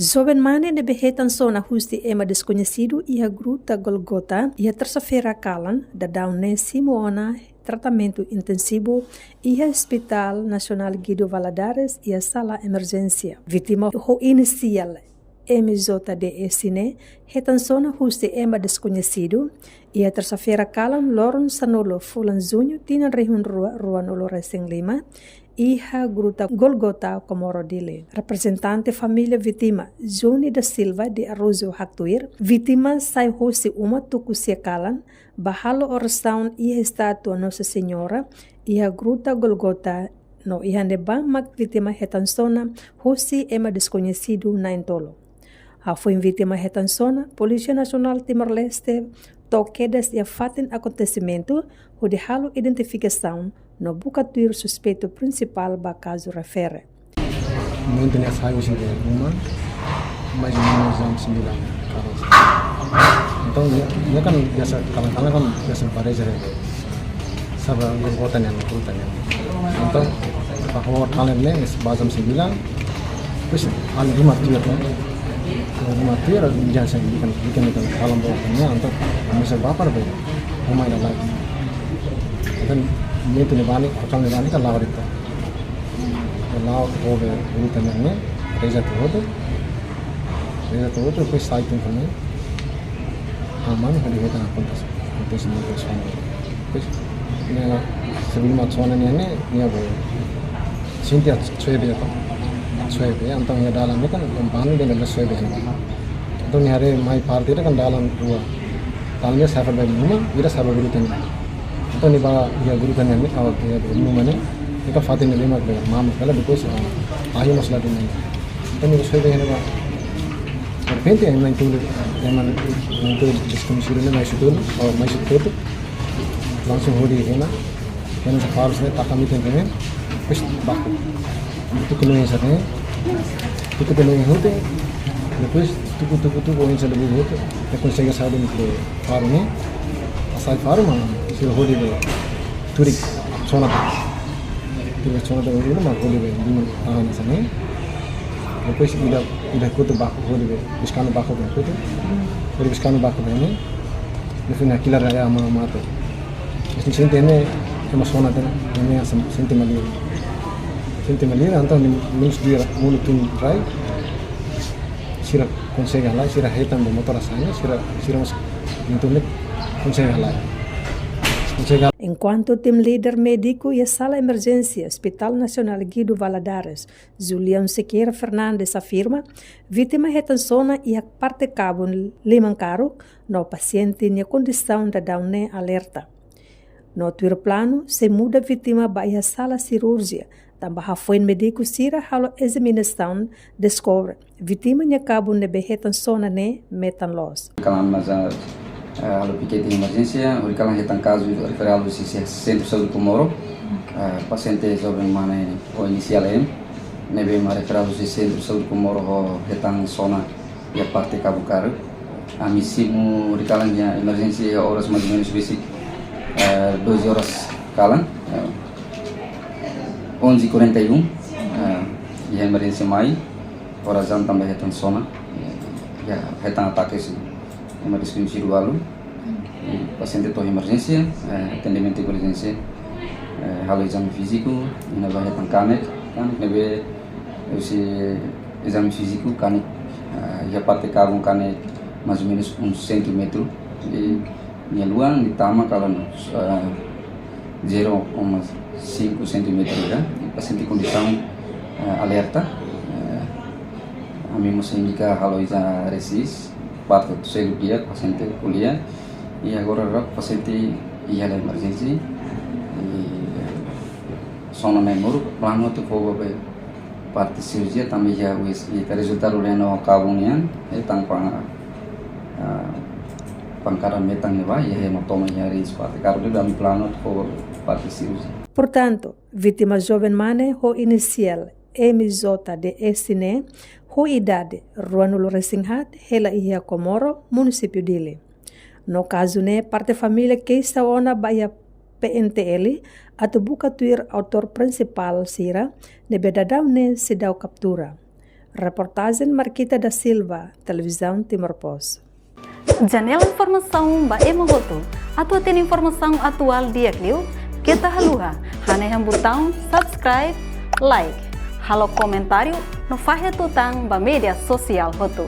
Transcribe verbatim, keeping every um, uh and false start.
Joven mane ne'ebé hetan sona husi ema deskoñesidu iha Gruta Golgota, iha tersa-feira kalan, daudaun ne'e simu ona tratamentu intensivu iha Hospital Nasionál Guido Valadares, iha sala emerjénsia. Vítima ho inisiál M J D S ne'e hetan sona husi ema deskoñesidu iha tersa-feira kalan, loron sanulu fulan Juñu, tinan rihun rua ruanulu resin lima, iha Gruta Golgota, Comoro, Dili. Reprezentante família vítima, Juni da Silva de Araújo, haktuir, vítima sai husi uma tuku sia kalan ba halo orasaun iha estátua Nossa Senhora iha Gruta Golgota, no iha ne'ebá mak vítima hetan sona husi ema deskoñesidu na'in-tolu. Hafoin vítima hetan sona, Polísia Nasionál Timor-Leste to'o kedas iha fatin akontesimentu hodi halo identifikasaun no buka tuir suspeitu prinsipál ba kazu refere. Momentu ne'e sai husi uma, mais ou menus jam sembilan kalan. Entaun, ne'e, ne'e kan biasa, kalan-kalan kan biasa ba reza, sala Golgota ne'e, Gruta ne'e. Entaun, ba ha'u kalan ne'e, ba jam sembilan, terus, ami ruma tuir, ne'e. Ruma tuir, jangan saya bikin, bikin, bikin kalan bawa ne'e, entaun, ami sa bapar be, uma ida lagi. Entaun, momentu ne'ebá ne'e, kalan ne'ebá ne'e kan la'o de'it. La'o, hodi Gruta ne'e, reza hotu. Reza hotu, depois sai tun kami. Aman, hodi hetan akontes-, akontesimentu sona. Depois, ne'e, sebelum sona ne'e, ne'e, ne'e, sente soe be, soe be, entaun iha dalan ne'e kan, kompani de ne'e soe be. Entaun, ne'e haree mai parte ne'e kan dalan rua. Dalan ne'e sa'e ba uma, ida sa'e ba Gruta ne'e. Entaun, ne'e ba iha Gruta ne'e, ne'e, awak iha uma ne'e, ne'e kan fatin ne'e mak be, mamak, kala depois, ah, ahi mas la dun ne'e. Entaun, ne'e soe be ne'e ba. Derrepente, ema na'in-tolu, ema na'in-tolu deskoñesidu ne'e, mais tolu, oh, mais tolu. Langsung hodi hena, hena sa faru sini, taka miten kene, terus baku. Tuku no yang satu, tuku no yang hotu, depois tuku, tuku, tuku, yang satu hotu, ya konsege sai de faru ne'e, sai faru mak, sira hodi be, tuir sona. Tuir sona de, hodi be, lima tahan sana. Depois ida, ida hotu baku, hodi be, biskanu baku be hotu. Hodi biskanu baku be ne'e, depois naquela raya ama mate. Sente ne'e, ema sona ne'e, ne'e sente maliu. Sente maliu, entaun, menus dia, monu tun rai. Sira konsege halai, sira hetan be motór hanesan ne'e, sira, sira mós, entaun, konsege halai. Konsege halai. Enkuantu tim líder médiku iha sala emerjénsia Hospital Nasionál Guido Valadares, Julião Sequeira Fernandes, afirma, vítima hetan sona iha parte kabun liman karuk, no pasiente nia kondisaun daudaun ne'e alerta. No tuir planu, sei muda vítima ba iha sala sirúrjia, tanba hafoin médiku sira halo ezaminasaun, deskobre vítima nia kabun ne'ebé hetan sona ne'e metan loos. Kalan mak, eh, halo pikete emerjénsia, hodi kalan hetan kazu referál husi Sentru Saúde Comoro, eh, pasiente joven mane ho inisiál M, ne'ebé mak referál husi Sentru Saúde Comoro ho hetan sona iha parte kabun karuk. Ami simu hodi kalan iha emerjénsia iha oras mais ou menus besik, eh, doze horas kalan, eh, onze e quarenta e um, eh, iha emerjénsia mai, oras ida tanba hetan sona, eh, iha hetan atake husi ema deskoñesidu balu. Eh, pasiente to'o emerjénsia, eh, atendimentu urjénsia, eh, halo ezame fíziku, iha ne'ebá hetan kanek, kanek ne'ebé husi ezame fíziku, kanek, eh, iha parte kabun kanek mais ou menus um centímetro. Jadi, nia luan, nia tama kalan, eh, zero koma cinco centímetro, ya. Pasiente kondisaun, eh, alerta. Eh, ami mós indika halo ezame rasis, parte selu dia, pasiente ko'alia. I agora, pasiente iha emerjénsia. I sona ne'e moruk, planu atu fó ba parte sirúrjia tanba iha U S I, iha rezultadu reno kabun nian, hetan pa, ah, pankada metan ne'ebá, iha hematoma iha rins parte karuk, ami planu atu fó ba parte sirúrjia. Portantu, vítima joven mane ho inisiál M J D S ne'e, ho idade ruanulu resin haat, hela iha Comoro, munisípiu Dili. No kazu ne'e, parte família keixa ona ba iha P N T L atu buka tuir autór prinsipál sira ne'ebé daudaun ne'e seidauk kaptura. Reportajen Marquita da Silva, Televizaun Timor Post. Janela informasaun ba ema hotu. Atu hatene informasaun atuál di'ak liu, keta haluha hanehan butaun subscribe, like, halo komentáriu no fahe tutan ba média sosiál hotu.